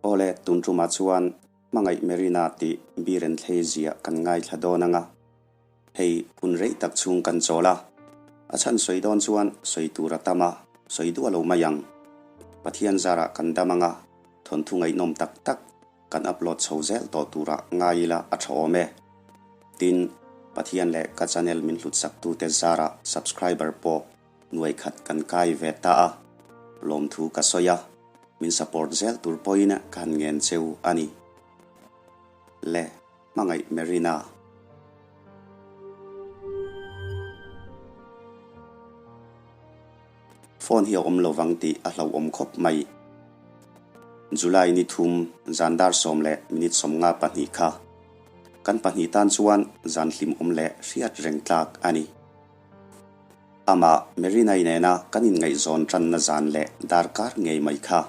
Awle, tun tumah chuan Hmangaih Marina tih Biren thlei ziah kan ngaithla dawn anga, hei hun rei tak chhung kan chawl a, a chhan sawi dawn chuan sawi tur a tam a, sawi duah lo mai ang. Pathian zarah kan dam anga, thawnthu ngaihnawm tak tak kan upload chho zel tawh turah ngai ila a tha awm e. Tin, Pathian leh ka channel min hlutsaktute zarah subscriber pawh nuai khat kan kai ve ta a, lawmthu ka sawi a, min support zel tur pawhin ka han ngen cheu a ni. Le, hmangaih Marina. Phone hi a awm lovang tih a hlauhawm khawp mai. July ni thum zan dar 10:52 kha kan pahnih tan chuan zan hlimawm leh hriat reng tlak a ni. Amah Merinai nena kan inngaihzawn tanna zan leh darkar ngei mai kha.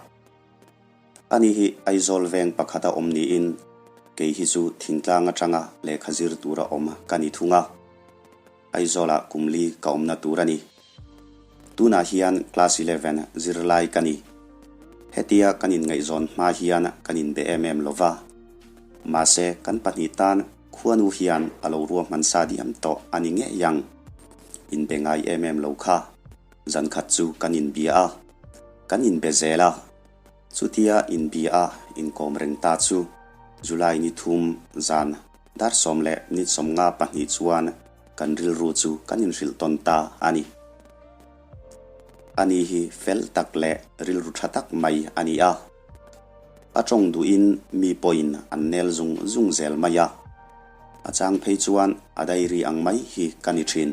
Ani hi Aizawl veng pakhata awm niin kei hi chu thingtlang atanga lehkha zir tura awm ka ni thung a. Aizawlah kum li ka awmna tur a ni. Tunah hian class 11 zirlai ka ni. Hetia kan inngaihzawn hma hian kan inbe em em lo va. Mahse kan pahnih tan Khuanu hian a lo ruahman sa diam tawh a ni ngei ang. Inbe ngai em em lo kha. Zan khat chu kan inbia a. Kan inbe zel a. Chutia inbia a inkawm reng ta chu July ni thum zan dar 10:52 chuan kan rilru chu kan inhrilh tawn ta a ni. Ani hi fel tak leh rilru tha tak mai a ni a. A tawng duhin mi pawhin an nel zung zung zel mai a, a chang phei chuan a diary ang mai hi ka ni thin.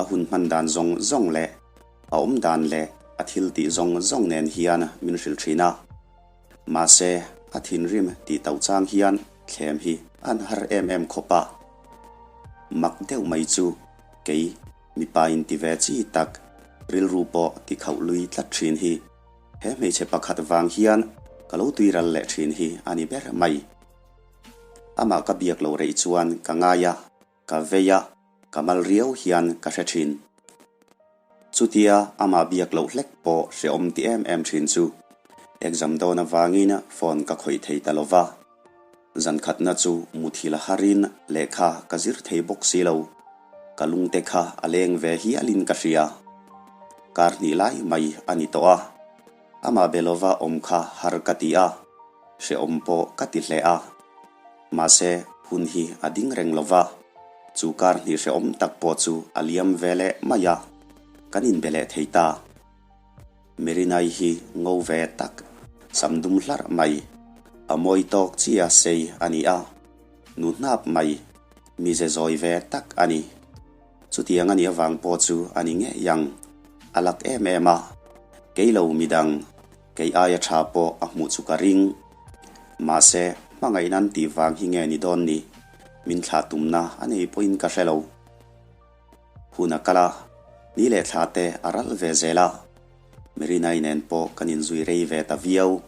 A hun hman dan zawng zawng leh a awm dan leh a thil tih zawng zawng nen hian min hrilh thin a. Mahse, a thinrim tih tauh chang hian thlem hi an har em em khawp a. Mak deuh mai chu kei mipa inti ve chi tak rilru pawh ti khauh lui tlat thin hi. He hmeichhe pakhat vang hian ka lo tuiral leh thin hi a ni ber mai. Amah ka biak loh reih chuan ka ngai a, ka vei a, ka mal riau hian ka hre thin. Chutia amah biak loh hlek pawh hrehawm ti em em thin chu exam dawn avangin phone ka khawih thei ta lo va. Zankhatna chu muthil a harin lehkha ka zir thei bawk si lo. Ka lungte kha a leng ve hialin ka hria. Kar hnih lai mai a ni tawh a. Amah be lova awm kha har ka ti a, hrehawm pawh ka ti hle a. Mahse, hun hi a ding reng lova, chu kar hnih hrehawm tak pawh chu a liam ve leh mai a, kan inbe leh thei ta. Merinai hi ngo ve tak, sam dum hlarh mai, a mawi tawk chia sei a ni a, nu hnap mai, mize zawi ve tak a ni. Chutiang a nih avang pawh chu a ni ngei ang, a lak em em a, kei lo midang, kei aia tha pawh a hmuh chu ka ring. Mahse, hmangaihna an tih vang hi nge ni dawn ni, min thlah tumna a nei pawhin ka hre lo. Hun a kal a, ni leh thla te a ral ve zel a, Merinai nen pawh kan inzui rei ve ta viau.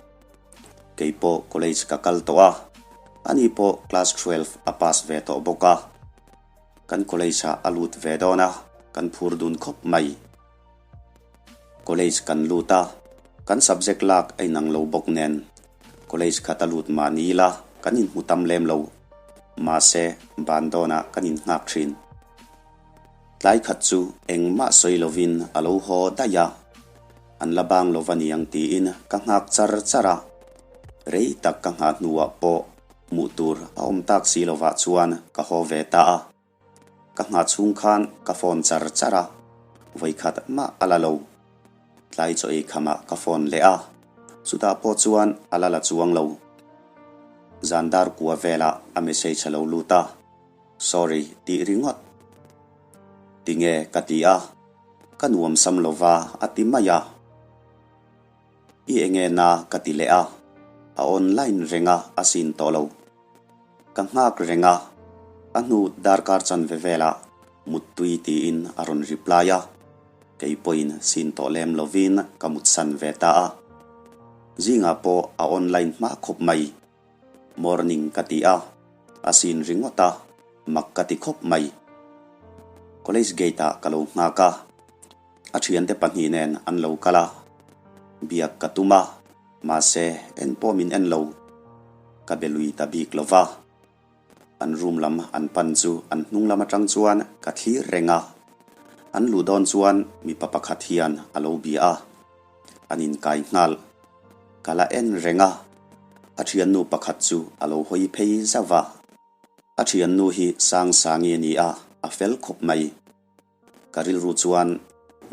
Kei pawh college ka kal tawh a, ani pawh class 12 a pass ve tawh bawk a. Kan college ah a lut ve dawn a, kan phur dun khawp mai. College kan lut a, kan subject lak a inang lo bawk nen college khat a lut mahni ila kan inhmu tam lem lo. Mahse, ban dawnah kan innghak thin. Tlai khat chu engmah sawi lovin a lo haw daih a, an la bang lo va niang tiin ka nghak char char a. Rei tak ka nghah hnuah pawh hmuh tur a awm tak si lovah chuan ka haw ve ta a. Ka nghah chhung khan ka phone char char a, vawikhat mah a la lo. Tlai chaw ei khamah ka phone leh a, chutah pawh chuan a la la chuang lo. Zan dar kua velah a message a lo lut a, Sorry tih ringawt. Tinge ka ti a, ka nuam sam lova a ti mai a. I enge na ka ti leh a, a online reng a a sin tawh lo. Ka nghak reng a, a hnu darkar chanve velah muttui tiin a rawn reply a, kei pawhin sin tawh lem lovin ka mutsan ve ta a. Zingah pawh a online hma khawp mai. Morning ka ti a, a sin ringawt a, mak ka ti khawp mai. College gate ah ka lo nghak a, a thiante pahnih nen an lo kal a, biak ka tum a. Mahse, en pawh min en lo. Ka be lui ta bik lo va. An room lam an pan chu an hnung lam atang chuan ka thlir reng a. An luh dawn chuan mipa pakhat hian a lo bia a. An inkai nghal. Ka la en reng a. A thiannu pakhat chu a lo hawi phei zauh a. A thiannu hi Sangsangi a ni a, a fel khawp mai. Ka rilru chuan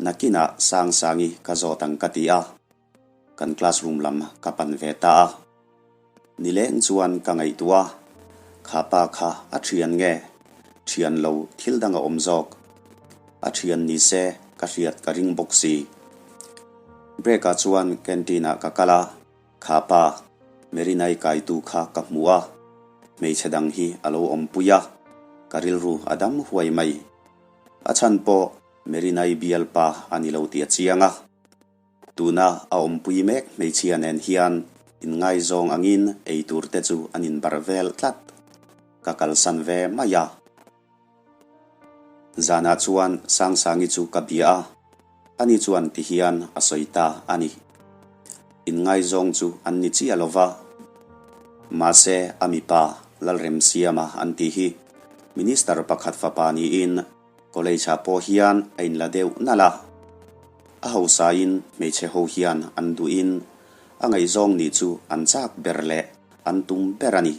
nakinah Sangsangi ka zawt ang ka ti a, kan classroom lam ka pan ve ta a. Nileng chuan ka ngaihtuah a, kha pa kha a thian nge? Thian lo thil dang a awm zawk. A thian ni se ka hriat ka ring bawk si. Break ah chuan canteen ah ka kal a. Kha pa, Merinai kaitu kha ka hmu a, hmeichhe dang hi a lo awmpui a, ka rilru a dam huai mai. A chhan pawh Merinai bialpa a ni lo tih a chiang a. Tuna a awmpui mek hmeichhia nen hian inngaizawng angin eitur te chu an inbarh vel tlat. Ka kalsan ve mai a. Zanah chuan Sangsangi chu ka bia a, ani chuan ti hian a sawi ta a ni. Inngaizawng chu an ni chiah lo va, mahse a mipa Lalremsiama an tih hi Minister pakhat fapa niin College ah pawh hian a inla deuh nalh a. A hausain hmeichhe ho hian an duhin a ngaihzawng nih chu an chak ber leh an tum ber a ni.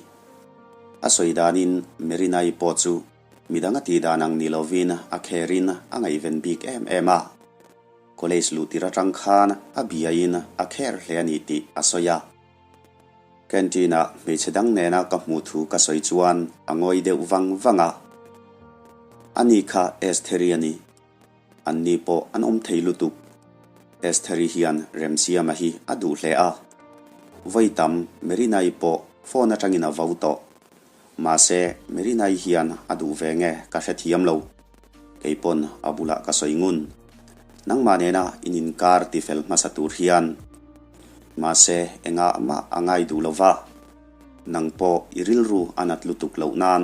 A sawi danin Merinai pawh chu midang a tih dan ang ni lovin a kherin a ngaihven bik em em a. College luh tir atang khan a biain a kher hle a ni tih a sawi a. Canteen-ah hmeichhe dang nena ka hmuh thu ka sawi chuan a ngawi deuh vang vang a. Ani kha Estheri a ni. Anni pawh an awm thei lutuk. Estheri hian Remsiama hi a duh hle a. Vawi tam Merinai pawh phone atangin a vo tawh. Mahse, Merinai hian a duh ve nge ka hrethiam lo. Kei pawn a bulah ka sawi ngun. Nangmah nena in inkar tifel hmasa tur hian. Mahse, engah mah a ngai duh lo va. Nang pawh i rilru a nat lutuk loh nan.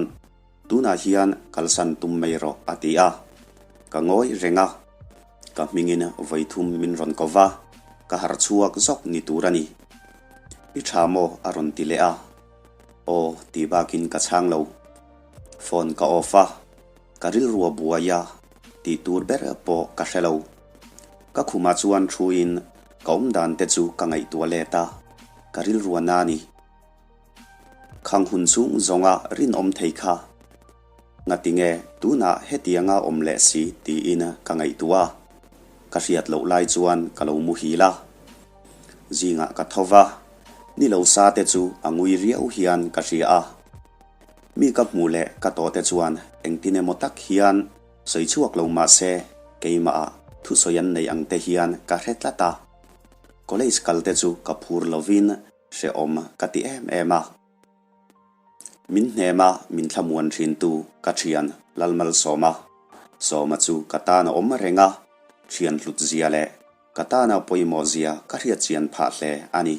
Tunah hian kalsan tum mai rawh a ti a. Ka ngawi reng a. Ka hmingin vawi thum min rawn ko va, ka harh chhuak zawk ni tur a ni. I tha maw a rawn ti leh a. Aw ti bakin ka chhang lo. Phone ka off a, ka rilru a buai a, tih tur ber pawh ka hre lo. Ka khumah chuan thuin ka awmdan te chu ka ngaihtuah let a, ka rilru a na ni. Khang hun chhung zawnga rinawm thei kha ngatinge tunah hetianga awm leh si tiin ka ngaihtuah a, ka hriat loh lai chuan ka lo muhil a. Zingah ka tho va, ni lo sa te chu a ngui riau hian ka hria a. Mi ka hmuh leh ka tawh te chuan engtin emaw tak hian sawi chhuak lo mah se keimahah thusawi an nei ang te hian ka hre tlat a. College kal te chu ka phur lovin Hrehawm ka ti em em a. Min hnem a, min thlamuan thintu ka thian Lalmalsawma. Sawma chu ka tan a awm reng a, thian hlut zia leh ka tana pawimawh zia ka hriat chian phah hle a ni.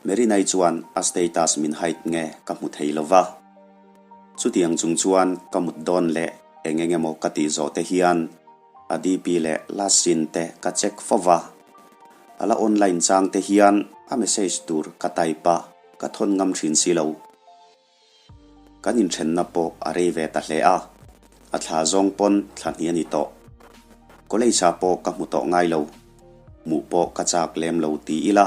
Merinai chuan a status min hide nge ka hmu thei lo va. Chutiang chung chuan ka mut dawn leh eng eng emaw ka tih zawh te hian A DP leh last seen te ka check fo va, a la online chang te hian a message tur ka type a, ka thawn ngam thin si lo. Kan inthenna pawh a rei ve ta hle a, a thla zawng pawn thla hnih a ni tawh. College ah pawh ka hmu tawh ngai lo, hmuh pawh ka chak lem lo ti ila,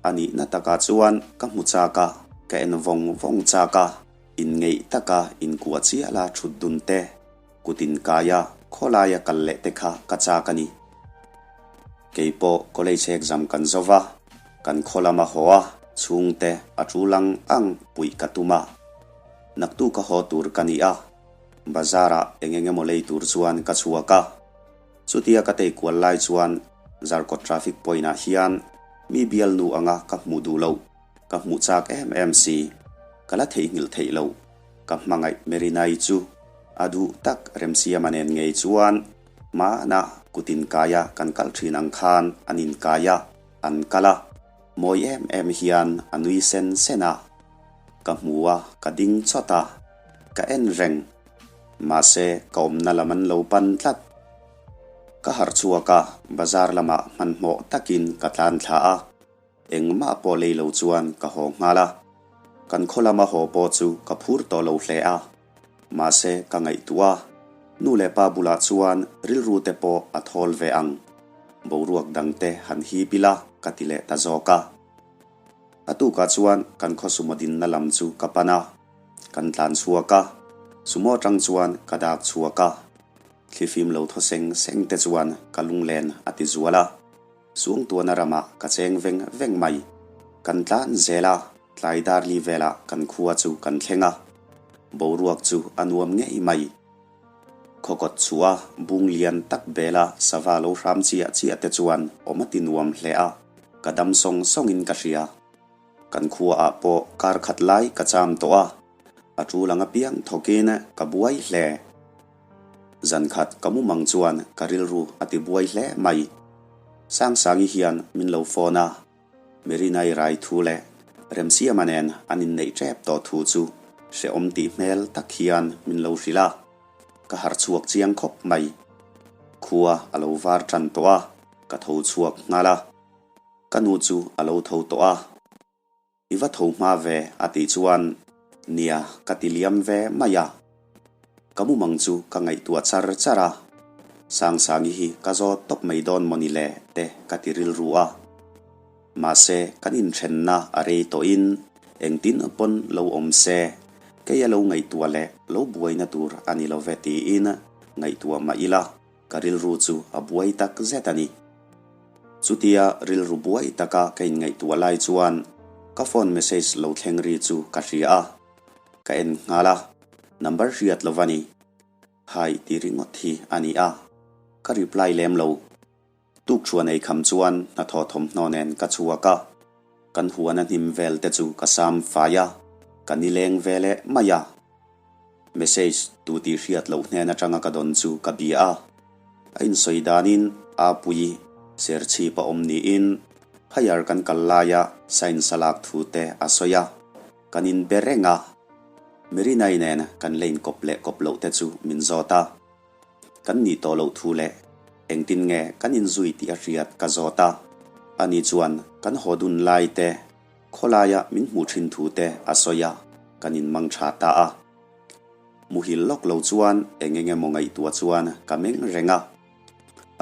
a nihna takah chuan ka hmu chak a, ka en vawng vawng chak a, inngeih taka inkuah chiah la thut dun te. Kut inkaia khawlaia kal leh te kha ka chak a ni. Kei pawh college exam kan zo va, kan khaw lama haw a, chhungte a tul ang ang puih ka tum a. Naktuk a haw tur ka ni a, bazar ah eng eng emaw lei tur chuan ka chhuak a. Chutia ka tei kual lai chuan Zarkawt traffic point ah hian mi bialnu anga ka hmuh duh loh ka hmuh chak em em si, ka la theihnghilh theih loh. Ka hmangaih Merinai chu a duh tak Remsiama nen ngei chuan hmana kut inkaia kan kal thin ang khan an inkai a, an kal a, mawi em em hian a nui sen sen a. Ka hmu a, ka ding chawt a, ka en reng. Mahse, ka awmna lam an lo pan tlat. Ka harh chhuak a, bazar lamah hmanhmawh takin ka tlan thla a. Engmah pawh lei lo chuan ka haw nghal a. Kan khaw lama haw pawh chu ka phur tawh lo hle a. Mahse ka ngaihtuah a, nu leh pa bulah chuan rilru te pawh a thawl ve ang. Boruak dang te han hip ila ka ti leh ta zawk a. A tukah chuan kan khaw sumo dinna lam chu ka pan a, kan tlan chhuak a, sumo atang chuan ka dak chhuak a. Thlifim lo thaw seng seng te chuan ka lunglen a ti zual a. Suangtuana ramah ka cheng veng veng mai. Kan tlan zel a, tlai dar li velah kan khua chu kan thleng a. Boruak chu a nuam ngei mai. Khawkawt chhuah a bung lian tak bela sava lo hram chiah chiah te chuan awm a ti nuam hle a, ka dam sawng sawngin ka hria. Kan khuaah pawh kar khat lai ka cham tawh a, a tul ang apiang thawkin ka buai hle. Zan khat ka mumang chuan ka rilru a ti buai hle mai. Sangsangi hian min lo phone a. Merinai rai thu leh Remsiama nen an inneih tep tawh thu chu hrehawm tih hmel tak hian min lo hrilh a, ka harh chhuak chiang khawp mai. Khua a lo var tan tawh a, ka tho chhuak nghal a, ka nu chu a lo tho tawh a. I va tho hma ve a tih chuan nia ka ti liam ve mai a. Ka mumang chu ka ngaihtuah char char a, Sangsangi hi ka zawt tawp mai dawn mawni le te ka ti rilru a. Mahse kan inthenna a rei tawhin engtin pawn lo awm se, kei a lo ngaihtuah leh lo buaina tur a ni lo ve tiin ngaihtuah mah ila ka rilru chu a buai tak zet a ni. Chutia rilru buai taka ka inngaihtuah lai chuan ka phone message lo thleng ri chu ka hria a. Ka en nghal a, number hriat lo va ni. Hai ti ringawt hi a ni a, ka reply lem lo. Tukṭhuan ei kham chuan hnathawh thawmhnaw nen ka chhuak a, kan huan a hnim vel te chu ka sam fai a, ka nileng ve leh mai a. Message tu tih hriat loh hnen aṭanga ka dawn chu ka bia a, a insawi danin Apuii serchhip a awm niin higher kan kal laia science a lak thu te a sawi a. Kan inbe reng a, Mirinai nen kan la inkawp leh kawp loh te chu min zawt a. Kan nih tawh loh thu leh engtin nge kan inzui tih a hriat ka zawt a. Ani chuan kan haw dun lai te, khawlaia min hmuh thin thu te a sawi a, kan inmang tha ta a. Muhil lawk lo chuan eng eng emaw ngaihtuah chuan ka meng reng a.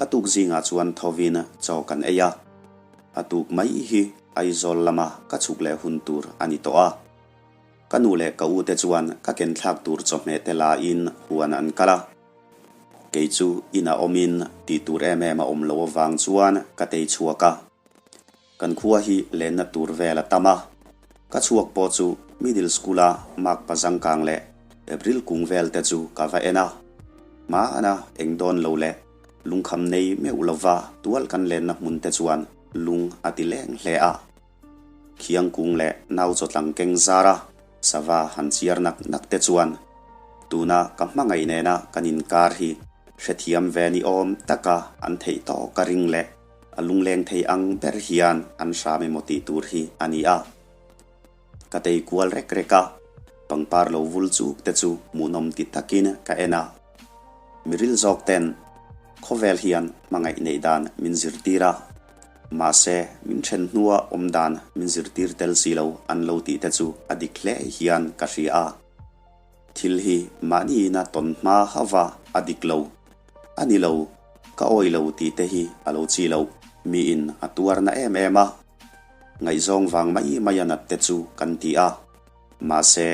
A tuk zingah chuan thovin chaw kan ei a, a tuk mai hi Aizawl lama ka chhuk leh hun tur a ni tawh a. Ka nu leh ka u te chuan ka ken thlak tur chawhmeh te lain huan an kal a. Kei chu inah awmin tih tur em em a awm lo avang chuan ka tei chhuak a. Kan khua hi lenna tur vel a tam a, ka chhuak pawh chu middle school-a mark pazangkang leh April kung vel te chu ka va en a. Hmana eng dawn lo leh lungkham nei meuh lova tual kan lenna hmun te chuan lung a ti leng hle a. Khiang kung leh nau chawtlang keng zara sava han chiar nak nak te chuan tuna ka hmangaih nena kan inkar hi hrethiam ve ni awm taka an theih tawh ka ring leh. A lungleng thei ang ber hian an hram emaw tih tur hi a ni a. Ka tei kual rek rek a, pangpar lo vul chuk te chu hmuhnawm ti takin ka en a. Miril zawk ten khawvel hian hmangaih neih dan min zirtir a, mahse min then hnua awm dan min zirtir tel si lo an lo tih te chu a dik hle hian ka hria a. Thil hi mahni ina tawn hma hauva a dik lo. A ni lo, ka awi lo tih te hi a lo chi lo. Miin a tuar na em em a, ngaihzawng vang mai mai a nat te chu kan ti a. Mahse,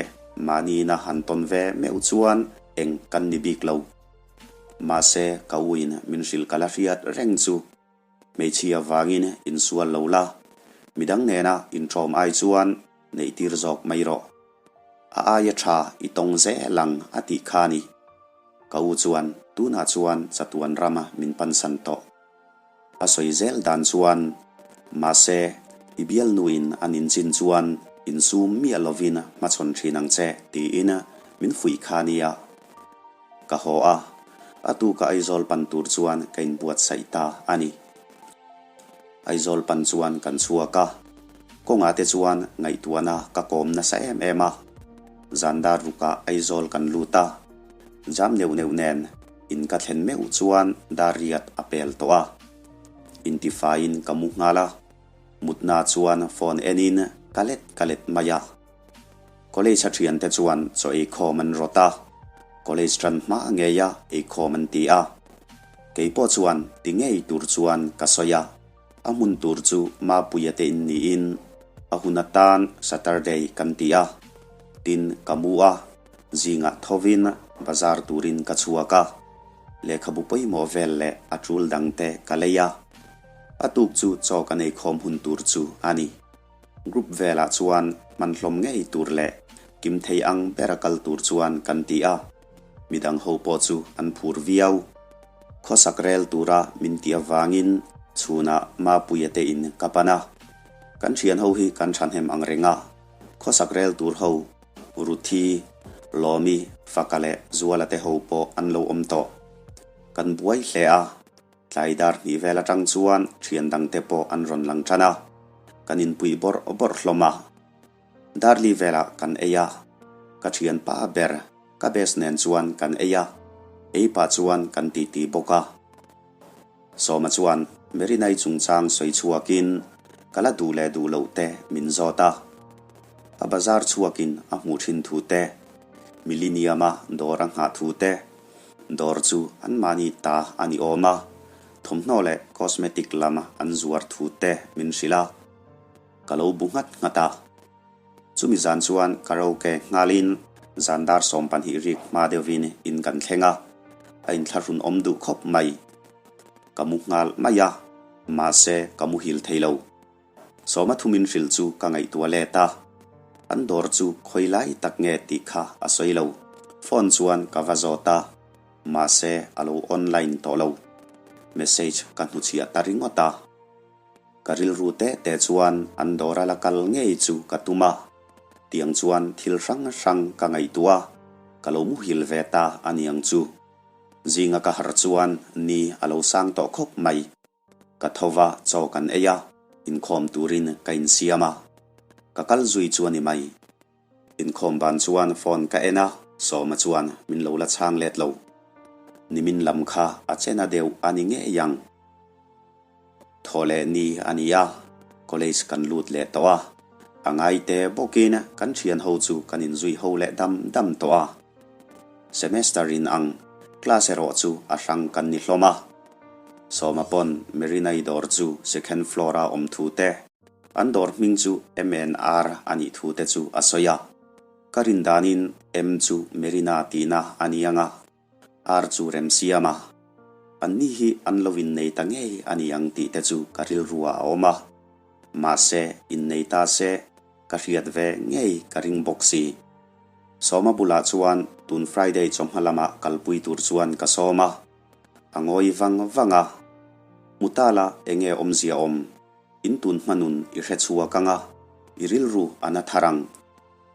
mahni ina han tawn ve meuh chuan eng kan ni bik lo. Mahse, ka uin min hrilh ka la hriat reng chu. Hmeichhia vangin insual lo la, midang nena inṭawm ai chuan neihtir zawk mai rawh. A aia ṭha i tawng zel ang a tih kha a ni. Ka u chuan tunah chuan chatuan rama min pansan tawh. A sawi zel dan chuan, Mahse, i bialnuin an inchin chuan insum miah lovin hmachhawn ṭhin ang che tiin min fuih kha a nia. Ka haw a, a tuka Aizawl pan tur chuan ka inbuatsaih ta a ni. Aizawl pan chuan kan chhuak a, kawngah te chuan ngaihtuahna ka kawm nasa em em a. Zan dar rukah Aizawl kan lut a, jam neuh neuh nen in ka thlen meuh chuan dar riat a pel tawh a. Intifaiin ka mu nghal a. Mutna chuan phone enin ka let ka let mai a. College a thiante chuan chaw eikhawm an rawt a, college tan hma ngeia eikhawm an ti a. Keipawh chuan ti ngei tur chuan ka sawi a, a hmun tur chu Mapuia te in niin a hun atan Saturday kan ti a. Tin, ka mu a, zingah thovin bazar turin ka chhuak a, lehkhabu pawimawh vel leh a tul dangte ka lei a. A tuk chu chaw kan eikhawm hun tur chu a ni. Group velah chuan hman hlawm ngei tur leh kim thei ang bera kal tur chuan kan ti a, midang ho pawh chu an phur viau. Khawsak rel tura min tih avangin chhunah Mapuia te in ka pan a. Kan thian ho hi kan thahnem ang reng a, khawsak rel tur ho Ruthi, Lawmi, Faka leh Zuala te ho pawh an lo awm tawh. Kan buai hle a. Tlai dar hnih vel atang chuan thian dangte pawh an rawn lang tan a, kan inpui bawrh bawrh hlawm a. Darli velah kan ei a, ka thianpa ber ka best nen chuan kan ei a, ei pah chuan kan titi bawk a. Sawma chuan Merinai chungchang sawi chhuakin ka la duh leh duh loh te min zawt a, a bazar chhuakin a hmuh thin thu te, Millennium-a dawr a nghah thu te, Dawr chu anmahni ta a ni awm a, thawmhnaw leh cosmetic lam an zuar thu te min hrilh a, ka lo bu nghat nghat a. Chumi zan chuan karaoke nghalin zan dar 12 rik hma deuhvin in kan thleng a, a inthlahrun awm duh khawp mai. Ka mu nghal mai a, mahse ka muhil thei lo. Sawma thumin hrilh chu ka ngaihtuah let a, an dawr chu khawi lai tak nge tih kha a sawi lo. Phone chuan ka va zawt a, mahse a lo online tawh lo. Message ka hnuchhiah ta ringawt a. Ka rilru teh teh chuan an dawr a la kal ngei chu ka tum a, tiang chuan thil hrang hrang ka ngaihtuah a, ka lo muhil ve ta a niang chu. Zinga ka harh chuan ni a lo sang tawh khawp mai. Ka tho va, chaw kan ei a, inkhawm turin ka insiam a. Ka kal zui chu a ni mai. Inkhawm ban chuan phone ka en a, Sawma chuan min lo la chhang let lo. Nimin lam kha a chena deuh a ni ngei ang. Thaw leh ni a ni a, college kan lut leh tawh a. A ngaite bawkin kan thian ho chu kan inzui ho leh dam dam tawh a. Semester in ang, class erawh chu a hrang kan ni hlawm a. Sawma pawn Merinai dawr chu second floor a awm thu te, an dawr hming chu MNR a nih thu te chu a sawi a. Ka rin danin M chu Merina tihna a ni ang a, R chu Remsiam a. Anni hi an lo innei ta ngei a ni ang tih te chu ka rilru ah a awm a. Mahse, innei ta se ka hriat ve ngei ka ring bawk si. Sawma bulah chuan tun Friday chawhma lamah kalpui tur chuan ka sawm a, a ngawi vang vang a. Hmu ta la enge awmzia awm? In tun hma nun i hre chhuak ang a, i rilru a na thar ang.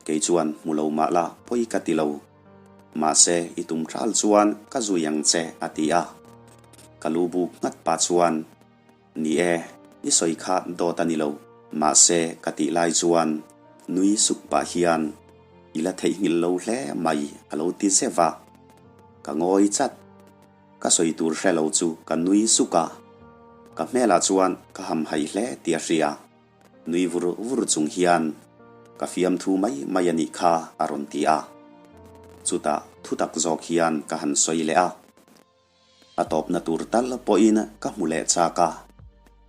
Kei chuan hmu lo mah la pawi ka ti lo. Mahse i tum hral chuan ka zui ang che a ti a. Ka lu buk nghat pah chuan Ni e, i sawi kha dawt a ni lo. Mahse, ka tih lai chuan nui suk pah hian i la theihnghilh lo hle mai a lo ti zeuh a. Ka ngawi chat. Ka sawi tur hre lo chu ka nui suk a. Ka hmelah chuan ka hamhaih hle tih a hria. Nui vur vur chung hian ka fiamthu mai mai a nih kha a rawn ti a. Chutah thutak zawk hian ka han sawi leh a. A tawpna tur tal pawhin ka hmu leh chak a,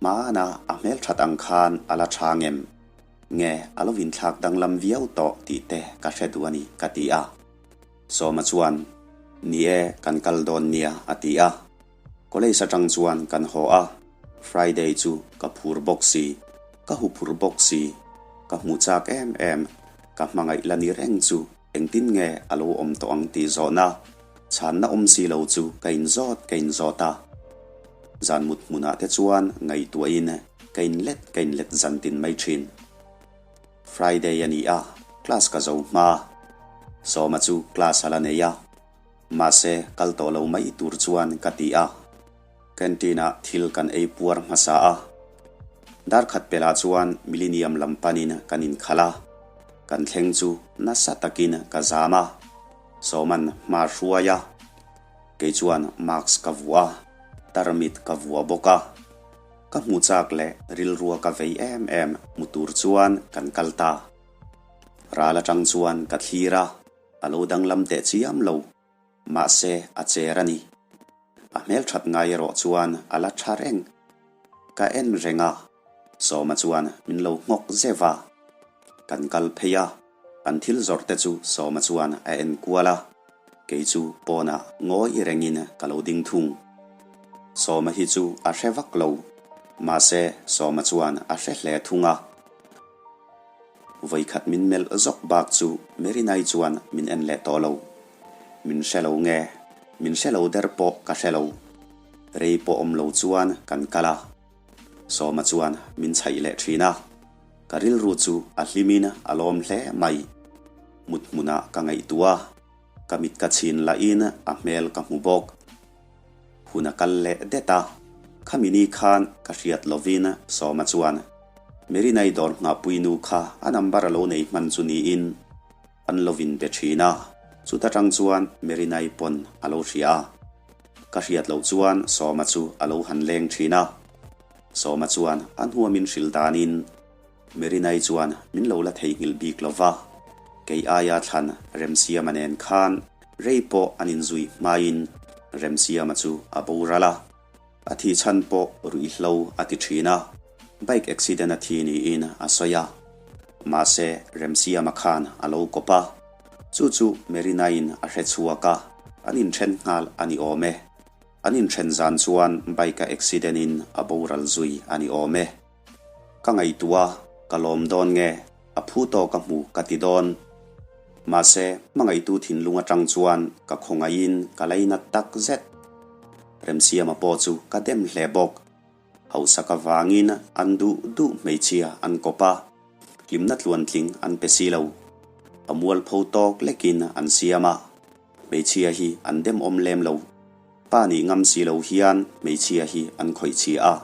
hmana a hmelthat ang khan a la tha ngem? Nge a lo inthlak danglam viau tawh tih te ka hre duh a ni ka ti a. Sawma chuan, Ni e, kan kal dawn nia a ti a. College atang chuan kan haw a, Friday chu ka phur bawk si, ka huphurh bawk si, ka hmuh chak em em, ka hmangaih la ni reng chu Engtin nge a lo awm tawh ang tih zawhna chhanna awm si lo chu ka inzawt ka inzawt a. Zan mut hmunah te chuan ngaihtuahin ka inlet ka inlet zan tin mai thin. Friday a ni a, class ka zo hma. Sawma chu class a la nei a, mahse kal tawh lo mai tur chuan ka ti a. Canteen-ah thil kan ei puar hmasa a, dar khat pelah chuan Millennium lam panin kan inkhalh a, kan thleng chu nasa takin ka zam a, Sawman hma hruai a, kei chuan mask ka vuah a, tarmit ka vuah bawk a. Ka hmuh chak leh rilrua ka vei em em hmu tur chuan kan kal ta. Ral atang chuan ka thlir a, a lo danglam teh chiam lo. Mahse a cher a ni. A hmelthat ngai erawh chuan a la tha reng. Ka en reng a, Sawma chuan min lo nghawk zeuh a. Kan kal phei a, an thil zawrh te chu Sawma chuan a en kual a, kei chu pawnah ngawi rengin ka lo ding thung. Sawma hi chu a hre vak lo, mahse Sawma chuan a hre hle thung a. Vawikhat min melh zawk bak chu Merinai chuan min en leh tawh lo. Min hre lo nge? Min hre lo der pawh ka hre lo. Rei pawh awm lo chuan kan kal a. Sawma chuan min chhaih leh thin a. Ka rilru chu a hlimin a lawm hle mai. Mut hmunah ka ngaihtuah a, ka mit ka chhin lahin a hmel ka hmu bawk. Hun a kal leh det a, khami ni khan ka hriat lovin Sawma chuan Merinai dawr nghahpui nu kha a number a lo nei hman chu niin an lo in be thin a, chuta tang chuan Merinai pawn a lo hria a. Ka hriat loh chuan Sawma chu a lo han leng thin a. Sawma chuan a hnuamin hrilh danin Merinai chuan min lo la theihnghilh bik lo va, kei aia thlan Remsiama nen khan rei pawh an inzui hmain Remsiama chu a boral a, a thih chhan pawh ruihhlo a ti thin a, bike accident a thi niin a sawi a. Mahse, Remsiama khan a lo kawp a, chu chu Merinaiin a hre chhuak a, an inthen nghal a ni awm e. An inthen zan chuan bike a accident in a boral zui a ni awm e. Ka ngaihtuah a, ka lawm dawn nge, a phu tawk a hmu ka ti dawn. Mahse, hmangaihtu thinlung atang chuan ka khawngaihin ka lainat tak zet. Remsiama pawh chu ka dem hle bawk. Hausak avangin an duh duh hmeichhia an kawp a, hlimna tluantling an pe si lo. A mualpho tawk lekin an siam a, hmeichhia hi an demawm lem lo. Pa nih ngam si lo hian hmeichhia hi an khawih chhia a.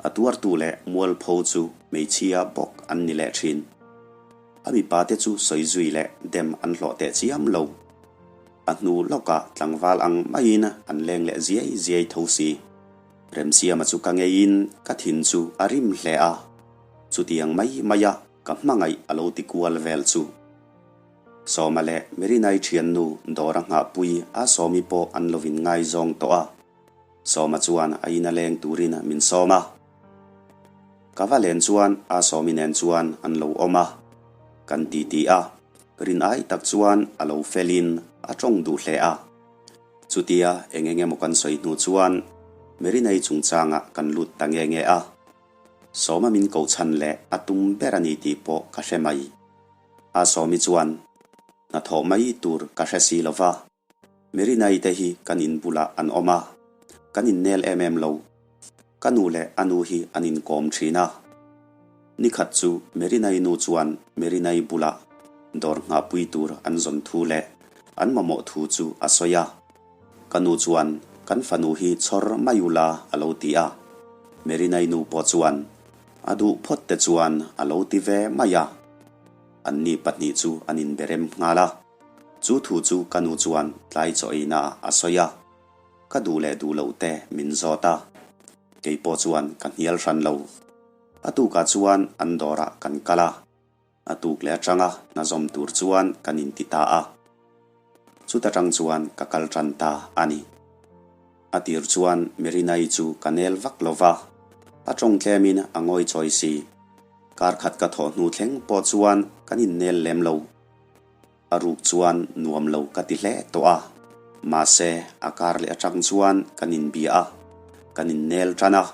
A tuartu leh mualpho chu hmeichhia bawk an ni leh thin. A mipa te chu sawi zui leh dem an hlawh teh chiam lo. A hnu lawkah tlangval ang maiin an leng leh ziai ziai tho si. Remsiama chu ka ngeiin ka thin chu a rim hle a, chutiang mai maia ka hmangaih a lo ti kual vel chu. Sawma leh Merinai thiannu Dawra nghahpui a Sawmi pawh an lo in ngaizawng tawh a. Sawma chuan a ina leng turin min sawm a. Ka va len chuan a Sawmi nen chuan an lo awm a. Kan ti ti a, rin ai tak chuan a lo felin a tawng duh hle a. Chutia eng eng emaw kan sawi hnu chuan Merinai chungchangah kan lut ta nge nge a. Sawma min koh chhan leh a tum ber a ni tih pawh ka hre mai. A Sawmi chuan, Hnathawh mai tur ka hre si lo va. Merinai te hi kan in bulah an awm a, kan innel em em lo. Ka nu leh a nu hi an inkawm thin a. Nikhat chu Merinai nu chuan Merinai bulah dawr nghahpui tur an zawn thu leh an mamawh thu chu a sawi a. Ka nu chuan kan fanu hi chhawr mai ula a lo ti a. Merinai nu pawh chuan a duh phawt te chuan a lo ti ve mai a. Anni pahnih chu an inberem nghal a. Chu thu chu ka nu chuan tlai chaw eina ah a sawi a, ka duh leh duh loh te min zawt a, kei pawh chuan ka hnial hran lo. A tukah chuan an dawrah kan kal a, a tuk leh atanga hna zawm tur chuan kan inti ta a. Chuta tang chuan ka kal tan ta a ni. A tir chuan Merinai chu ka nel vak lo va, a tawng tlemin a ngawi chawi si. Kar khat ka thawh hnu thleng pawh chuan kan innel lem lo. A ruk chuan nuam lo ka ti hle tawh a, mahse a kar leh atang chuan kan inbia a, kan innel tan a,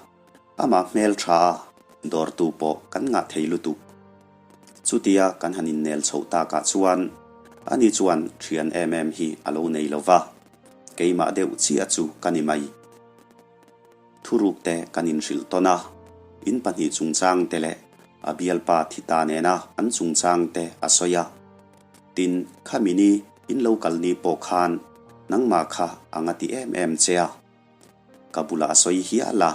amah hmel tha a, dawrtu pawh kan ngah thei lutuk. Chutia kan han innel chhoh takah chuan ani chuan thian em em hi a lo nei lo va, keimah deuh chiah chu ka ni mai. Thuruk te kan inhrilh tawn a, in pahnih chungchang te leh a bialpa thi ta nena an chungchang te a sawi a. Tin, khami ni in lo kal ni pawh khan nangmah kha a nga ti em em che a. Ka bulah a sawi hial a.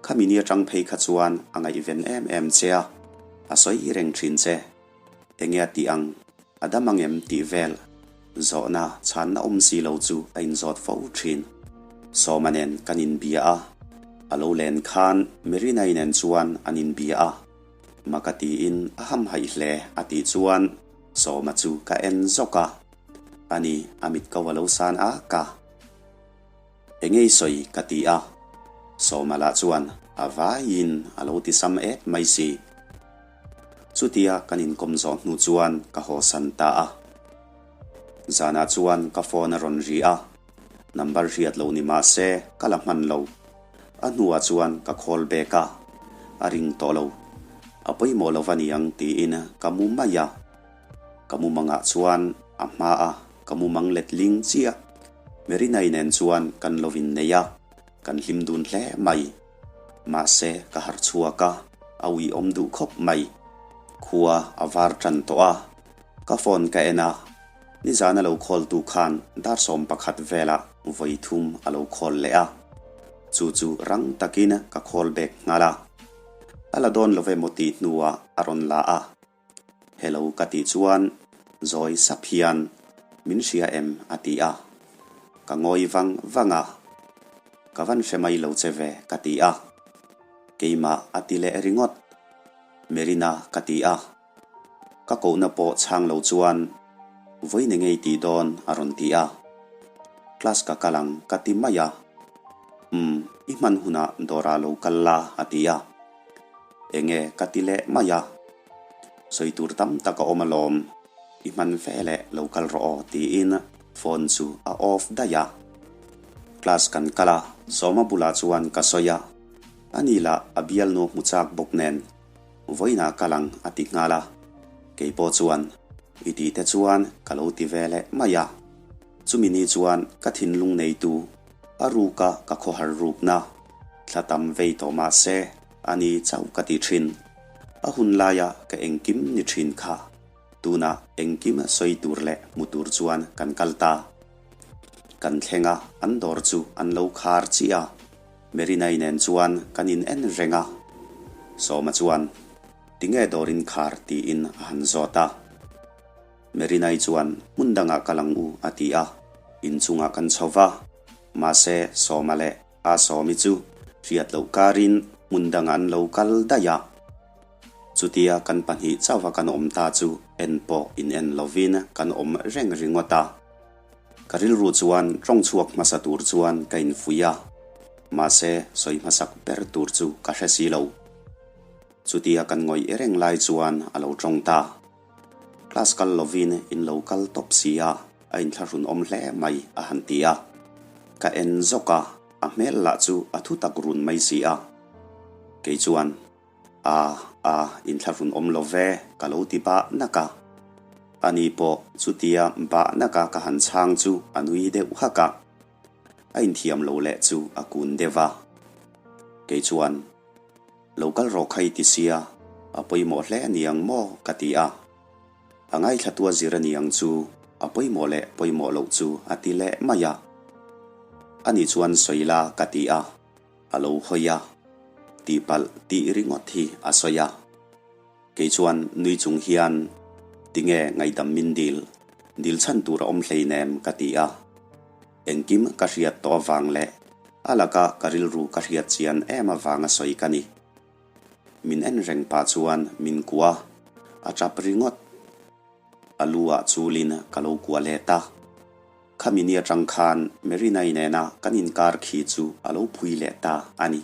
Khami ni atang phei kha chuan a ngaihven em em che a, a sawi reng thin che. Enge a tih ang? A dam ang em tih vel zawhna chhanna awm si lo chu a inzawt fo thin. Sawma nen kan inbia a. A lo len khan Merinai nen chuan an inbia a, maka tiin a hamhaih hle a tih chuan Sawma chu ka en zawk a, ani a mit ko a lo san ak a. Engei sawi ka ti a, Sawma lah chuan a vaiin a lo ti sam et mai si. Chutia kan inkawm zawh hnu chuan ka hawsan ta a. Zanah chuan ka phone a rawn ri a, number hriat lo ni mah se ka la hman lo. A hnuah chuan ka call back a, a ring tawh lo. A pawimawh lo va niang tiin ka mu mai a. Ka mu mangah chuan a hma a, ka mu mang letling chiah. Merinai nen chuan kan lo innei a, kan hlim dun hle mai. Mahse ka harh chhuak a, a uiawm duh khawp mai. Khua a var tan tawh a, ka phone ka en a, nizan a lo call tu khan dar 11 velah vawi thum a lo call leh a, chu chu rang takin ka call back nghal a. A la dawn lo emaw tih hnuah a rawn la a. Hello ka tih chuan zawi sap hian min hria em a ti a, ka ngawi vang vang a, ka van hre mai lo che ve ka ti a, keimah a ti leh ringawt, Merina ka ti a, ka kohna pawh chhang lo chuan vawiin engei tih dawn a rawn ti a, class ka kal ang ka ti mai a, umm i hman hunah dawrah lo kal la a ti a. Enge ka ti leh mai a, sawi tur tam tak a awm alawm, i hman ve leh lo kal rawh aw tiin phone chu a off daih a. Class kan kal a, Sawma bulah chuan ka sawi a, ani lah a bialnu hmu chak bawk nen vawiinah kal ang a ti nghal a, keipawh chuan i tih te chuan ka lo ti ve leh mai a. Chumi ni chuan ka thinlung neitu a ruka ka khawhar rukna thla tam vei tawh mah se a ni chauh ka ti thin. A hun laia ka engkim ni thin kha tunah engkim sawi tur leh hmu tur chuan kan kal ta. Kan thleng a, an dawr chu an lo khar chiah a, Merinai nen chuan kan in en reng a. Sawma chuan, Tinge dawr in khar? tiin a han zawt a. Merinai chuan hmun dangah kal ang u a ti a, inchungah kan chho va, mahse Sawma leh A Sawmi chu hriat loh karin hmun dangah an lo kal daih a. Chutia kan pahnih chauha kan awm ta chu en pawh in en lovin kan awm reng ringawt a. Ka rilru chuan tawng chhuak hmasa tur chuan ka infuih a, mahse sawi hmasak ber tur chu ka hre si lo. Chutia kan ngawih reng lai chuan a lo tawng ta. Class kal lovin in lo kal tawp si a, a inthlahrun awm hle mai a han ti a. Ka en zawk a, a hmel lah chu a thu tak run mai si a. Kei chuan, A, a, inthlahrun awm lo ve, ka lo ti bah nak a. Ani pawh chutia bah naka ka han chhang chu a nui deuh hak a. A inthiam lo leh chu a kun deuh a. Kei chuan. Lo kal rawh kha i ti sia, a pawimawh hle a ni ang maw? ka ti a. A ngaithlatu a zir a ni ang chu, a pawimawh leh pawimawh loh chu a ti leh mai a. Ani chuan sawi la ka ti a, a lo hawi a, tihpalh tih ringawt hi a sawi a. Kei chuan nui chung hian, Tinge ngaihdam min dil, dil chhan tur a awm hleinem ka ti a. Engkim ka hriat tawh avang leh a laka ka rilru ka hriat chian em avanga sawi ka ni. Min en reng pah chuan min kuah a, a tap ringawt. A lu ah chulin ka lo kuah let a. Khami ni atang khan Merinai nena kan inkar khi chu a lo phui leh ta a ni.